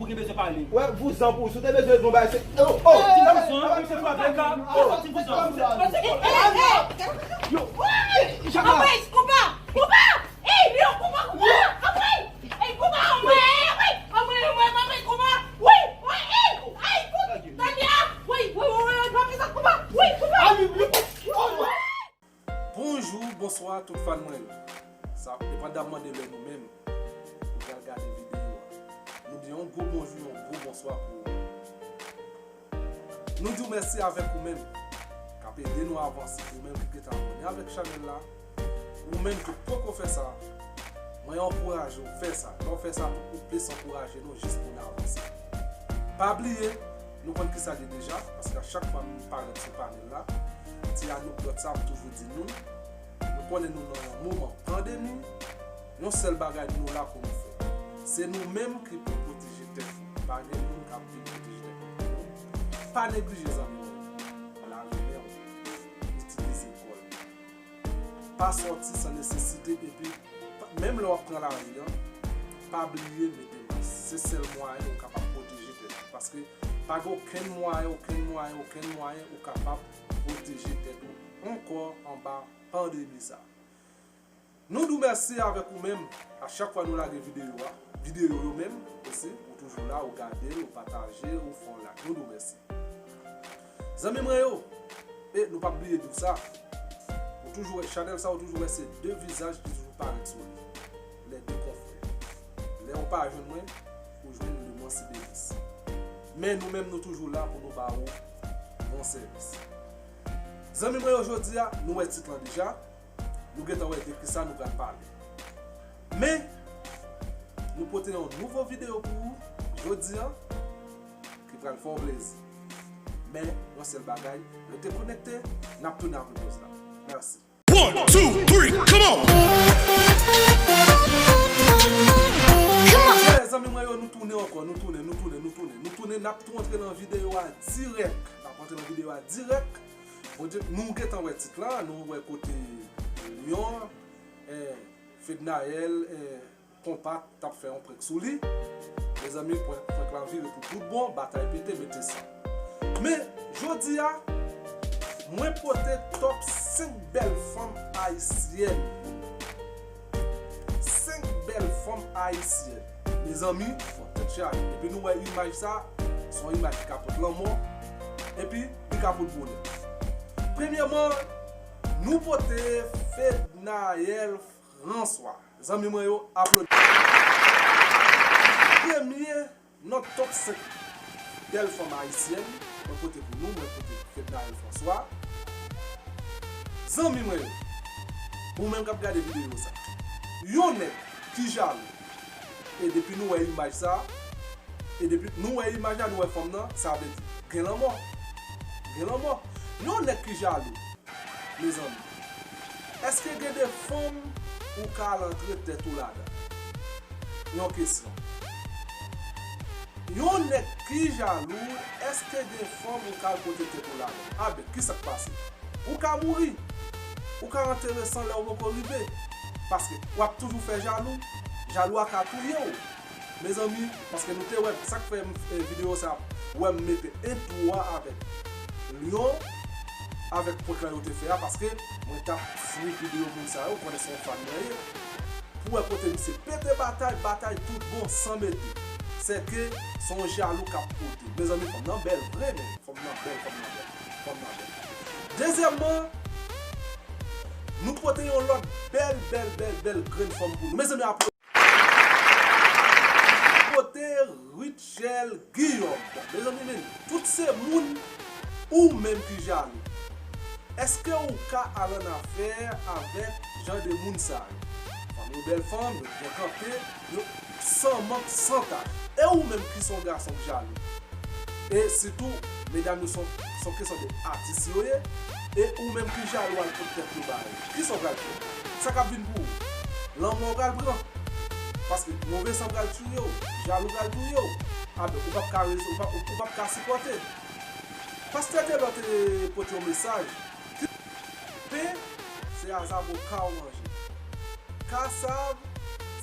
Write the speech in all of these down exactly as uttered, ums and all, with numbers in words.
Ou gen bezwen pale. Wè, vouzan pou ou. Si w te bezwen bon bagay, se. Oh, oh, ti vouzan, misye frape. Oh, ti vouzan. Yo, Jaka. Anmwey, konpa, konpa. Ey, yo, konpa, konpa. Anmwey. Ey, konpa, anmwey, anmwey, anmwey, anmwey, anmwey, konpa. Wi, wi, ey, ey, konpa. Tande a. Wi, wi, wi, wi, pa fè sa, konpa. Wi, konpa. Bonjou, bonswa tout fan mwen yo. Sa depandamman de lè nou menm nou pral gade videyo a. Nou di yon gwo bonjou, yon gwo bonswa pou ou. Nou di w mèsi avèk ou menm k ap ede nou avanse, ou menm ki gentan abòne avèk chanèl la, ou menm ki poko fè sa, mwen ankouraje w fè sa. Lè w fè sa tou, ou plis ankouraje nou jis pou n avanse. Pa bliye, nou konn kisa l ye deja, paske a chak fwa m parèt sou panèl la, ti anekdòt sa m toujou di nou, nou konnen nou nan yon moman pandemi, yon sèl bagay nou la pou nou fè. Se nou menm ki pou pwoteje tèt nou. Pa gen moun k ap vin pwoteje tèt nou pou nou. Pa neglije zanmi mwen. Lave men w. Itilize kò l. Pa sòti san nesesite epi pa- menm lè w ap pran lari an, pa bliye mete mas. Se sèl mwayen ou kapab pwoteje tèt ou. Paske pa gen okenn mwayen, okenn mwayen, okenn mwayen ou kapab pwoteje tèt ou ankò anba pandemi sa. Nou di w mèsi avèk ou menm. A chak fwa nou lage videyo a, videyo yo menm osi, ou toujou la, ou gade l, ou pataje, ou fè yon like. Nou di w mèsi. Zanmi mwen yo, e nou p ap bliye di w sa, ou toujou wè chanèl sa, ou toujou wè se de vizaj ki toujou parèt sou li. Les deux confrères. Lè ou pa jwenn mwen, ou jwenn Le Mansi Denis. Men nou menm nou toujou la pou nou ba ou bon sèvis. Zanmi mwen yo, jodi a, nou wè tit lan deja. Nou gentan wè de kisa nou pral pale. Men, nou pote yon nouvo videyo pou ou jodi a, ki pral fè w plezi. Men, yon sèl bagay, rete konekte, n ap tounen apre poz la. Mèsi. One, two, three, come on! Come on! Hey, zanmi mwen yo, nou tounen ankò, nou tounen, nou tounen, nou tounen, nou tounen, n ap tou antre nan videyo a dirèk. N ap antre nan videyo a dirèk. Bondye, nou gentan wè tit la, nou wè kote Lion, eh, Fednaelle, eh, Konpa t ap fè yon prank sou li. Mezanmi, prank, prank la vire pou tout bon, batay pete, mete san. Men, jodi a, mwen pote top senk bèl fanm ayisyèn. Senk bèl fanm ayisyèn. Mezanmi, fò tèt chaje. Epi nou wè imaj sa, se yon imaj ki ka pot lanmò, epi li ka pot bonè. Premyèman, nou pote Fednaelle François. Zanmi mwen yo, aplodi. Premye nan top senk bèl fanm ayisyèn, mwen pote pou nou, mwen pote Fednaelle François. Zanmi mwen yo, ou menm k ap gade videyo sa, yon nèg ki jalou, e depi nou wè imaj sa, e depi nou wè imaj la, nou wè fanm nan, sa vle di gen lanmò. Gen lanmò. Yon nèg ki jalou, mezanmi, èske gen de fanm ou ka al antre tèt ou ladan? Yon kesyon. Yon nèg ki jalou, èske gen fanm ou ka al pote tèt ou ladan? Aben, kisa k pase? Ou ka mouri. Ou ka antere san lè ou poko rive. Paske w ap toujou fè jalou. Jalou a ka touye w. Mezanmi, paske nou te wè, sa k fè m, eh, videyo sa, wè m mete entwo a avèk Lion, avèk prank la yo te fè a, paske mwen t ap swiv videyo moun sa yo, konnen se yon fan mwen ye. Pou wè kote misye pete batay, batay tout bon, san mete. Sèke se yon jalou k ap pote. Mezanmi, fanm nan bèl vre, men fanm nan bèl, fanm nan bèl, fanm nan bèl. Dezyèmman, nou pote yon lòt bèl, bèl, bèl, bèl grenn fanm pou nou. Mezanmi, aplodi. Kote Rutshelle Guillaume. Mezanmi, men, tout se moun ou menm ki jalou. Èske ou ka al annafè avèk jan de moun sa yo? Fanm yo bèl fanm, yo byen kanpe, yo san mank, san tach. E ou menm ki se yon gason k jalou? E sitou, medam yo se yon, se yon kesyon de atis yo ye. E ou menm ki jalou al pot tèt yo ba yo. Kisa w pral fè? Sa k ap vin pou ou? Lanmò w pral pran. Paske move san pral tiye w. Jalou pral touye w. Aben, ou p ap ka rezi-, ou p ap, ou p ap ka sipòte. Pastè Telò te pote yon mesaj. Pen, se a zaboka w manje. Kasav,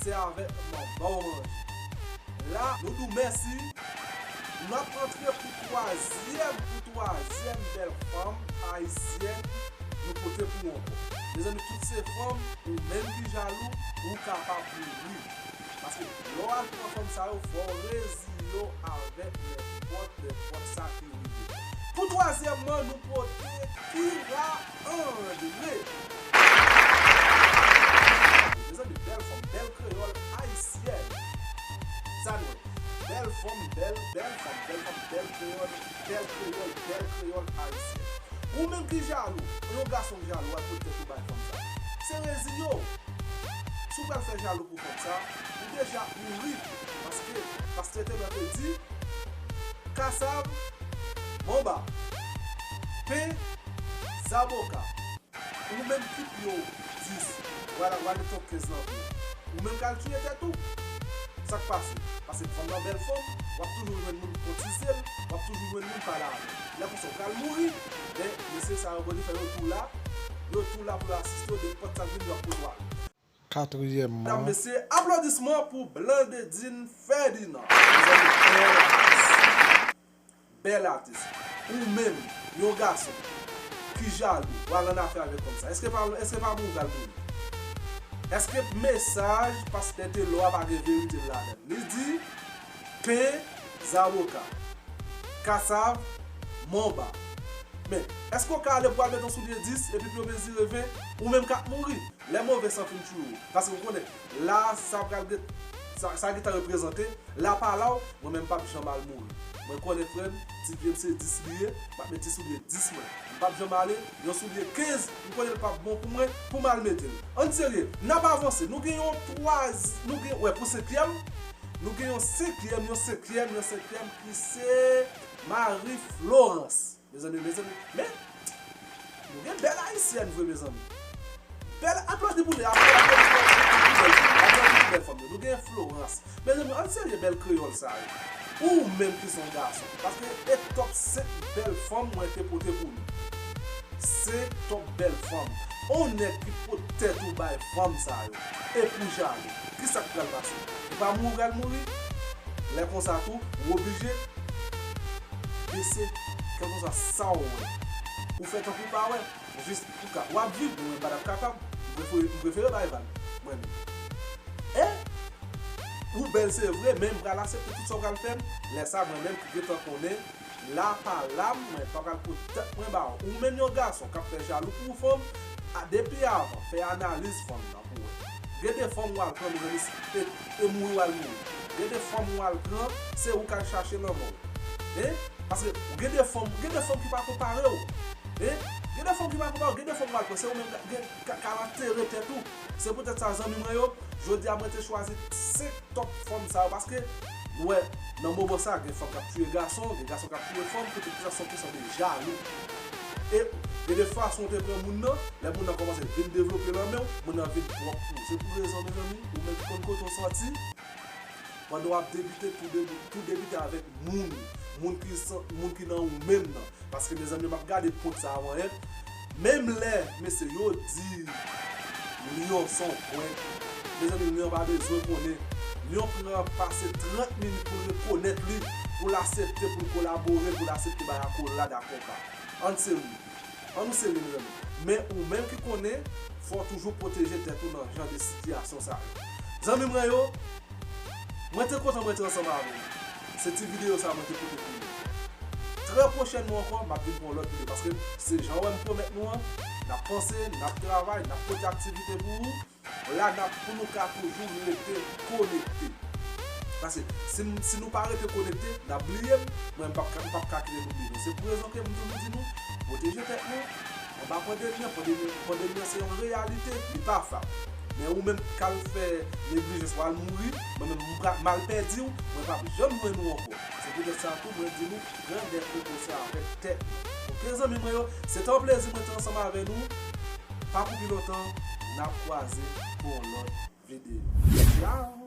se avèk manba w manje. La, nou di w mèsi. N ap antre pou twazyèm, pou twazyèm bèl fanm ayisyèn nou pote pou ou ankò. Mezanmi, tout se fanm, ou menm ki jalou, ou kapab mouri. Paske lè w al pran fanm sa yo, fò w reziye w avèk nenpòt, nenpòt sa ki rive. Pou twazyèmman, nou pote Kira André. Mezanmi, bèl fanm, bèl kreyòl ayisyèn. Sa nou wè. Bèl fanm, bèl, bèl fanm, bèl fanm, bèl kreyòl, bèl kreyòl, bèl kreyòl ayisyèn. Ou menm ki jalou, yon gason k jalou, w ap pote tèt ou bay fanm sa. Se reziye w. Si w pral fè jalou pou fanm sa, ou deja mouri. Paske pastè Telò te di, kasav, monba, pen, zaboka. Ou menm ki pye w dis, w al, w al met yon kenz nan pye w. Ou menm k al tiye tèt ou. Sa k pase? Paske fanm nan bèl fanm, w ap toujou jwenn moun konn ti zel, w ap toujou jwenn moun pale avè l. Lè konsa, w pral mouri. Men, mesye sa yo, Bondye fè yo tou la. Yo tou la pou yo asiste w, nenpòt sa k vini, yo ap kote w ale. Katriyèmman. Medam, mesye, aplodisman pou Blandedine Ferdinand. Mezanmi, bèl atis. Bèl atis. Ou menm, yon gason ki jalou, w al annafè avèk fanm sa. Èske pa, èske pa mouri w pral mouri? Èske mesaj pastè Telò a pa gen verite ladan l? Li di, pen, zaboka, kasav, monba. Men, èske w ka ale pou w al met yon soulye dis epi pou yo mezire ven, ou menm k ap mouri? Lè move san fin tiye w. Paske w konnen, la, sa pral gen, sa, sa gentan reprezante, la pa la w, mwen menm m p ap janm al mouri. Mwen konnen frè m, ti pye m se dis li ye, m ap met ti soulye dis mwen. M p ap janm ale, yon soulye kenz, m konnen l p ap bon pou mwen, pou m al mete l. Ann serye, n ap avanse. Nou gen yon twa, nou gen, wè, pou senkyèm, nou gen yon senkyèm, yon senkyèm, yon senkyèm ki se Marie Florence. Mezanmi, mezanmi, men, nou gen bèl ayisyèn vre, mezanmi. Bèl, aplodi pou li, aplodi, aplodi pou bèl fanm, aplodi pou bèl fanm yo. Nou gen Florence. Mezanmi, ann serye bèl kreyòl sa yo. Ou menm ki se yon gason. Paske e top senk bèl fanm mwen te pote pou nou. Senk top bèl fanm. On nèg ki pot tèt ou bay fanm sa yo. E pou jalou. Kisa k pral pase? E pa mouri w pral mouri? Lè konsa tou, ou oblije bese, kèlkeswa sa w wè. Ou fè tankou w pa wè. Jis pou ka, w ap viv, mwen pa t ap kapab. M prefere, m prefere bay vag. Mwen menm. E, ou bèl se vre, men m pral aksepte tout sa w pral fè m. Lè sa, mwen menm ki gentan konnen, la pa la, mwen pa pral pot tèt mwen ba w. Ou menm yon gason k ap fè jalou pou fanm, a, depi avan, fè analiz fanm nan pou wè. Gen de fanm w al pran, mezanmi, e, e mouri w al mouri. Gen de fanm w al pran, se ou k al chache lanmò w. Hein? Paske gen de fanm, gen de fanm ki pa konpare w. Hein? Gen de fanm ki pa konpare w, gen de fanm w al pran, se ou menm ka, gen, ka, ka antere tèt ou. Se poutèt sa, zanmi mwen yo, jodi a mwen te chwazi senk top fanm sa yo, paske, nou wè, nan moman sa, gen fanm k ap tiye gason, gen gason k ap tiye fanm, poutèt sa, se yon kesyon de jalou. E, gen de fwa, si w te pran moun nan, lè moun nan kòmanse vin devlope nan men w, moun nan vin twòp pou ou. Se pou rezon, mezanmi, ou menm ki konn kote w sòti, pandan w ap debite, tou debi-, tou debite avèk moun, moun ki san, moun ki nan ou menm nan. Paske, mezanmi, m ap gade pwent sa a, mwen, menm lè, mesye, yo di lyon se yon pwent, mezanmi, lyon pa bezwen konnen. Lyon pran pase trant minit pou l rekonèt li, pou l aksepte, pou l kolabore, pou l aksepte bay akolad, akonpa. Ann serye. Ann nou serye, mezanmi. Men ou menm ki konnen, fò w toujou pwoteje tèt ou nan jan de sitiyasyon sa yo. Zanmi mwen yo, mwen te kontan mwen te ansanm avè nou. Se ti videyo sa mwen te pote pou nou. Trè pwochènman ankò, m ap vin pou yon lòt videyo. Paske se jan w wè m pwomèt nou an, n ap panse, n ap travay, n ap pote aktivite pou ou. La n ap, pou nou ka toujou rete konekte. Paske si, si nou pa rete konekte, n ap bliye m, mwen m p ap ka, m p ap ka kite nou bliye nou. Se pou rezon ke m toujou di nou, pwoteje tèt nou, anba pandemi an, pandemi, pandemi an se yon reyalite, li pa fab. Men ou menm k al fè neglijans, w al mouri, mwen menm m pra-, m al pèdi w, mwen p ap janm jwenn ou ankò. Se poutèt sa tou, mwen di nou, pran de prekosyon avèk tèt nou. Oke, zanmi mwen yo, se te yon plezi mwen te ansanm avè nou. Pa pou pi lontan, n ap kwaze pou yon lòt videyo. Tchao!